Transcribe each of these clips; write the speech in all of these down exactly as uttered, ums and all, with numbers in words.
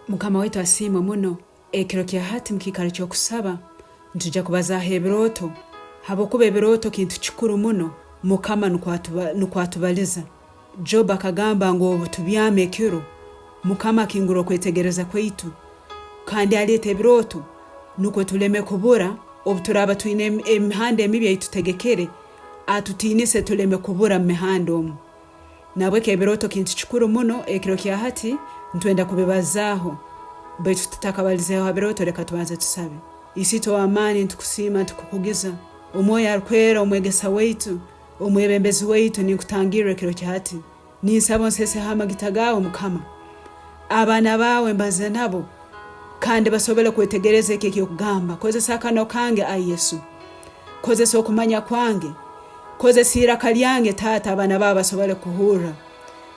Mukama waitu asiimwe muno. Ekiro kya hati, mu kiikaro ky'okusaba, nitwija kubazaaho ebirooto, habwokuba ebirooto kintu kikuru muno. Mukama nukwo atuba-, nukwo atubaliza. Job akagamba ngu, "Obu tubyama ekiro, Mukama akingura okwetegereza kwaitu, kandi aleeta ebirooto, nukwo tuleme kubura, obu turaaba twine em-, emihanda emibi ei tutegekere, atutiinise tuleme kubura mu mihanda omu." Nahabweki ebirooto kintu kikuru muno. Ekiro kya hati nitwenda kubibazaaho, baitu tutakabalizeho ha birooto, leka tubanze tusabe. Isiitwe ow'amaani, nitukusiima, nitukukugiza. Omwoyo arukwera, omwegesa waitu, omwebembezi waitu, ninkutangirra ekiro kya hati. Ninsaba onseseho amagita gaawe, Mukama. Abaana baawe mbaze nabo, kandi basobole kwetegereza eki eky'okugamba. Kozesa akanwa kange, Ai Yesu. Kozesa okumanya kwange. Kozesa iraka lyange, Taata, abaana baawe basobole kuhurra.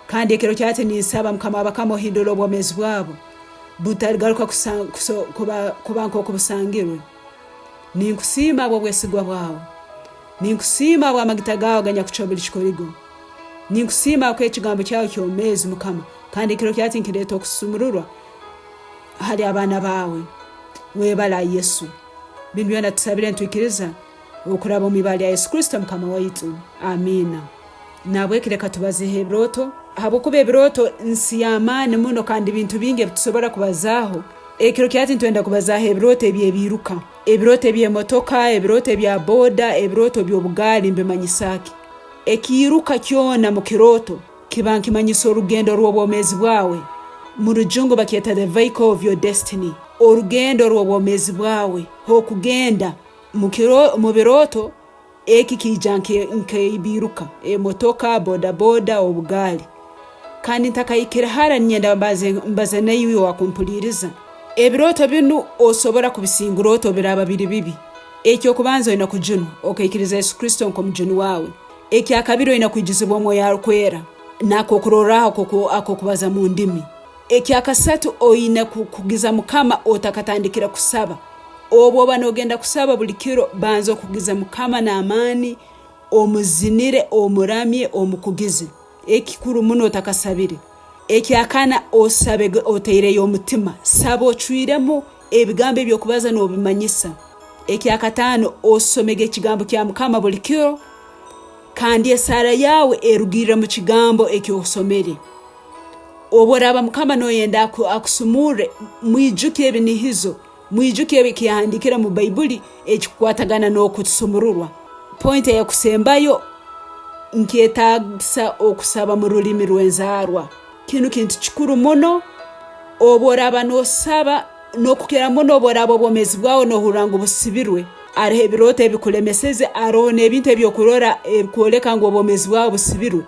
Kandi ekiro kya hati ninsaba, Mukama w'abakama, ohindule obwomeezi bwabo, butaligaruka kusa-, kuso-, kuba, kuba nk'oku busangirwe. Ninkusiima habw'obwesigwa bwawe. Ninkusiima habw'amagita gaawe aganyakucwa buli kikoligo. Ninkusiima habw'ekigambo kyawe ky'obwomeezi, Mukama, kandi ekiro kya hati nkireeta okusumururwa hali abaana baawe. Webale, Yesu. Binu byona tusabire nitwikiriza okuraba omu ibara lya Yesu Kristo, Mukama waitu. Amiina. Nahabweki leka tubazeho ebirooto, habwokuba ebirooto nsi y'amaani muno, kandi bintu bingi ebitusobora kubazaaho. Ekiro kya hati nitwenda kubazaaho ebirooto eby'ebiiruka, ebirooto eby'emotoka, ebirooto ebya boda, ebirooto by'obugaali. Mbimanyisa ki? Ekiiruka kyona mu kirooto kiba nikimanyisa orugendo rw'obwomeezi bwawe. Mu Rujungu bakyeta the vehicle of your destiny. Orugendo rw'obwomeezi bwawe, h'okugenda. Mu kiro-, mu birooto, eki kiija nke-, nk'ebiiruka, emotoka, bodaboda, obugaali. Kandi ntakahikire hara, ninyenda mbaze, mbaze naiwe owakumpuliiriza. Ebirooto binu osobora kubisingura oti obu biraaba biri bibi. Eky'okubanza, oine kujunwa, okaikiriza Yesu Kristo nk'omujuni waawe. Ekyakabiri, oine kwijuzibwa Omwoyo Arukwera, nako okurorraho ak'oku-, ak'okubaza mu ndimi. Ekyakasatu, oine ku-, kugiza Mukama otakatandikire kusaba. Obu oba noogenda kusaba buli kiro, banza okugiza Mukama n'amaani, omuzinire, omuramye, omukugize. Ekikuru muno otakasabire. Ekyakana, osabe ge-, otaireyo omutima. Saba ocwiremu ebigambo eby'okubaza n'obimanyisa. Ekyakataano, osomege ekigambo kya Mukama buli kiro, kandi esaara yaawe erugirre mu kigambo eki osomere. Obu oraaba Mukama nooyenda aku-, akusumurre, mwijukye ebinihizo, mwijukye ebi-, ekiyahandiikire mu Baibuli ekikukwatagana n'okutusumururwa. Point eyakusembayo, nkyetaagisa okusaba mu rulimi rw'enzaarwa. Kinu kintu kikuru muno. Obu oraaba noosaba, n'okukira muno obu oraaba obwomeezi bwawe noohurra ngu busibirwe, haroho ebirooto ebikulemeseze, haroho n'ebintu eby'okurora ebikwoleka ngu obwomeezi bwawe busibirwe,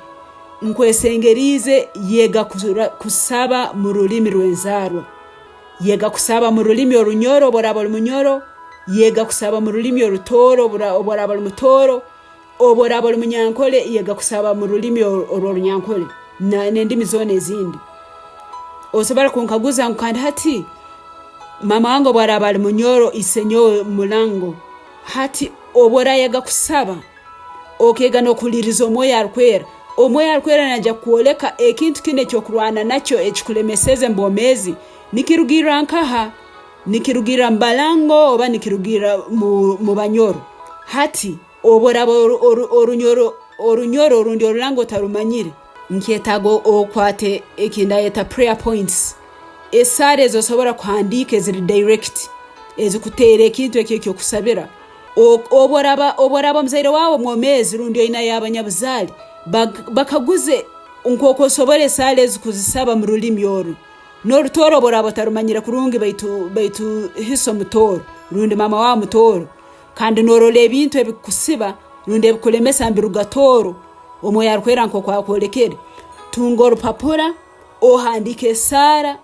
nkwesengeriize, yega kura-, kusaba mu rulimi rw'enzaarwa. Yega kusaba mu rulimi Orunyoro obu oraaba oli Munyoro, yega kusaba mu rulimi Orutooro obu ra-, obu oraaba oli Mutooro, obu oraaba oli Munyankole, yega kusaba mu rulimi or-, orw'Orunyankole, na, n'endimi zoona ezindi. Osobora kunkaguza ngu, "Kandi hati, maama wange obu araaba ali Munyoro, isenyowe Mulango?" Hati, obu orayega kusaba, okeega n'okuhuliiriza Omwoyo Arukwera, Omwoyo Arukwera naija kukwoleka ekintu kinu eky'okurwana nakyo ekikulemeseze mu bwomeezi, nikirugirra nkaha? Nikirugirra mu Balango oba nikirugirra mu, mu Banyoro? Hati, obu oraaba oru-, oru-, Orunyoro, Orunyoro orundi Orulango otarumanyire, nkyetaaga o-, okwate eki ndayeta prayer points. Esaara ezi osobora kuhandiika eziri direct, ezikuteera ekintu eki eky'okusabira. O-, obu oraaba, obu oraaba omuzaire waawe omwomeezi rundi oinayo abanyabuzaale, bak-, bakaguze nk'oku osobora esaara ezi kuzisaba mu rulimi oru. N'Orutooro obu oraaba otarumanyire kurungi, baitu, baitu hisa Omutooro, rundi maama waawe Mutooro, kandi noorora ebintu ebikusiba rundi ebikulemesa nibiruga Tooro, Omwoyo Arukwera nk'oku akwolekere, tunga orupapura, ohandiike esaara.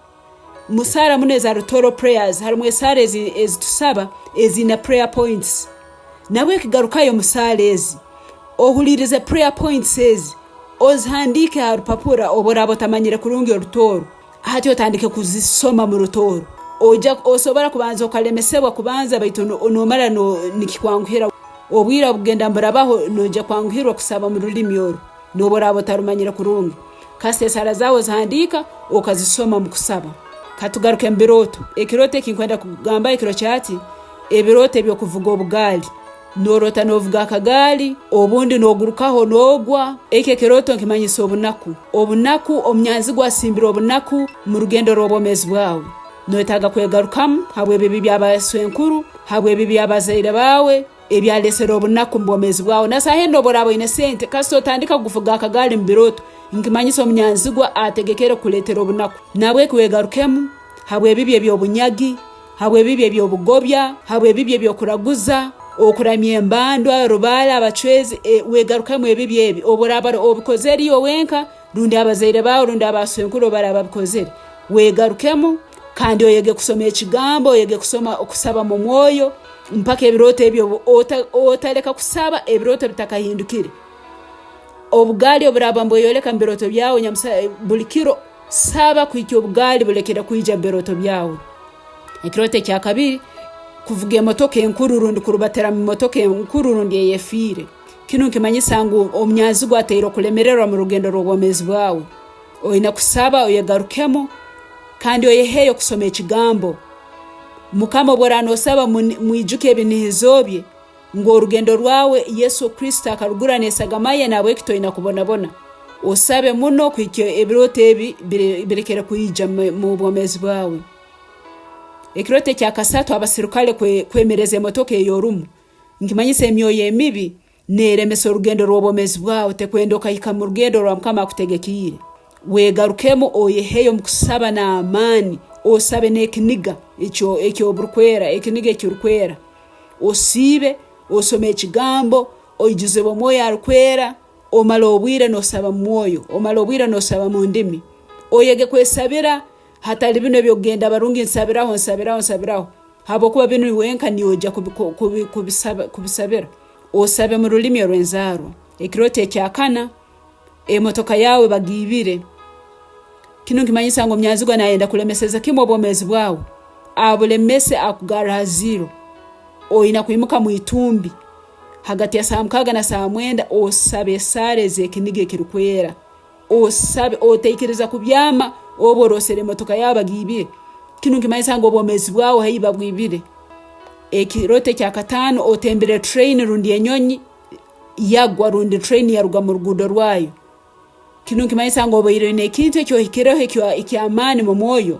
Mu saara munu eza Rutoro prayers, harumu esaara ezi-, ezitusaba, eziine prayer points. Nabweki garukayo mu saara ezi, ohuliirize prayer points ezi, ozihandiike ha rupapura obu oraaba otamanyire kurungi Orutooro. Hati otandike kuzisoma mu Rutooro. Oija, osobora kubanza okalemesebwa kubanza, baitu no-, noomara no-, nikikwanguhira. Obwire obugenda niburabaho, noija kwanguhirwa kusaba mu rulimi oru, noobu oraaba otarumanyire kurungi. Kasita esaara zaawe ozihandiika, okazisoma mu kusaba. Katugaruke mu birooto. Ekirooto eki nkwenda kugamba ekiro kyati, ebirooto eby'okuvuga obugaali. Nooroota noovuga akagaali, obundi noogurukaho noogwa. Eki ekirooto nkimanyisa obunaku. Obunaku, omunyanzigwa asimbire obunaku mu rugendo rw'obwomeezi bwawe. Noyetaaga kwegarukamu habw'ebibi bya baswenkuru, habw'ebibi bya bazaire baawe, ebyalesere obunaku mu bwomeezi bwawe. Na saaha enu obu oraaba oine sente, kasita otandika kuvuga akagaali mu birooto, nkimanyisa omunyanzigwa ategekere kukuleetera obunaku. Nahabweki wegarukemu habw'ebibi eby'obunyagi, habw'ebibi eby'obugobya, habw'ebibi eby'okuraguza, okuramya embandwa, rubaale, abacwezi, e, wegarukemu ebibi ebi. Obu oraaba obikozere iwe wenka, rundi abazaire baawe, rundi abaswenkuru obu baraaba babikozere, wegarukemu, kandi oyege kusoma ekigambo, oyege kusoma, okusaba mu mwoyo, mpaka ebirooto ebyo ota-, otaleka kusaba ebirooto bitakahindukire. Obugaali oburaaba nibweyoleka mu birooto byawe, nyamusa-, buli kiro, saba kuhikya obugaali bulekere kwija mu birooto byawe. Ekirooto ekya kabiri, kuvuga emotoka enkuru rundi kurubatira mu motoka enkuru rundi eyefiire. Kinu nikimanyisa ngu omunyanzigwa ataire okulemererwa mu rugendo rw'obwomeezi bwawe. Oine kusaba, oyegarukemu, kandi oyeheyo kusoma ekigambo. Mukama obu oraaba noosaba, muni-, mwijuke ebinihizo bye, ngu orugendo rwawe Yesu Kristo akarugura n'esagama ye, nahabweki toina kubonabona. Osabe muno kuhikya ebirooto ebi bire-, birekere kwija mu, mu bwomeezi bwawe. Ekirooto ekya kasatu, abasirukale kwe-, kwemereza emotoka ei orumu. Nikimanyisa emyoyo emibi neeremesa orugendo rw'obwomeezi bwawe, tekwenda okahika mu rugendo orwa Mukama akutegekiire. Wegarukemu, oyeheyo omu kusaba n'amaani, osabe n'ekiniga ekyo, ekyo burukwera, ekiniga ekirukwera. Osiibe, osome ekigambo, oijuzibwe Mwoyo Arukwera, omale obwire noosaba mu mwoyo, omale obwire noosaba mu ndimi. Oyege kwesabira hatali binu eby'okugenda barungi, nsabiraho, nsabiraho, nsabiraho. Habwokuba binu wenka niiwe oija kubi-, ku-, kubi-, kubisaba-, kubisabira. Osabe mu rulimi orw'enzaarwa. Ekirooto ekya kana, emotoka yaawe bagiibire. Kinu nikimanyisa ngu omunyanzigwa naayenda kulemeseza kimu obwomeezi bwawe. Abulemese, akugarra ha zero. Oina kwimuka mu itumbi hagati ya saaha mukaaga na saaha mwenda, osabe esaara ez'ekiniga ekirukwera. Osabe, otaikiriza kubyama obu oroosere emotoka yaawe bagiibire. Kinu nikimanyisa ngu obwomeezi bwawe haihi babwibire. Ekirooto ekya kataano, otembere train rundi enyonyi yagwa rundi train yaruga mu ruguudo rwayo. Kinu nikimanyisa ngu obaire oine ekintu eki ohikireho ekya-, eky'amaani mu mwoyo.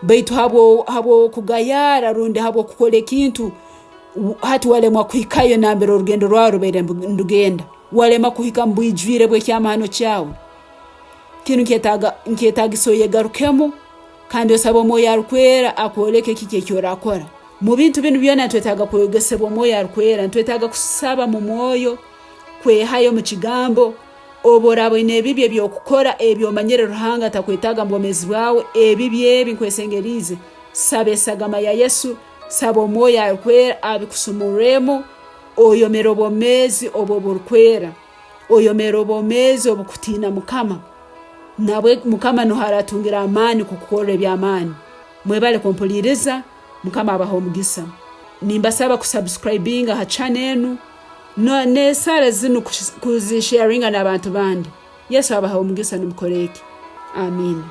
Baitu habwo-, habw'okugayara rundi habw'okukora ekintu, w-, hati walemwa kuhikayo nambere orugendo rwawe rubaire ndu-, nirugenda. Walemwa kuhika mu bwijwire bw'ekyamahano kyawe. Kinu nikyetaaga-, nikyetaagisa oyegarukemu, kandi osabe Omwoyo Arukwera akwoleke kiki eki orakora. Mu bintu binu byona nitwetaaga kwegesebwa Omwoyo Arukwera, nitwetaaga kusaba mu mwoyo, kwehayo omu kigambo. Obu oraaba oine ebibi eby'okukora ebi omanyire Ruhanga atakwetaaga mu bwomeezi bwawe, ebibi ebi nkwesengeriize, saba esagama ya Yesu, saba Omwoyo Arukwera abikusumurremu, oyomere obwomeezi obu oburukwera, oyomere obwomeezi obukutiina Mukama. Nabwe Mukama nuho aratungira amaani kukukorra eby'amaani. Mwebale kumpuliiriza, Mukama abahe omugisa. Nimbasaba kusubscribinga ha channel enu, no, n'esaara zinu kus-, kuzisharinga n'abantu bandi. Yesu abahe omugisa, nimukora eki. Amiina.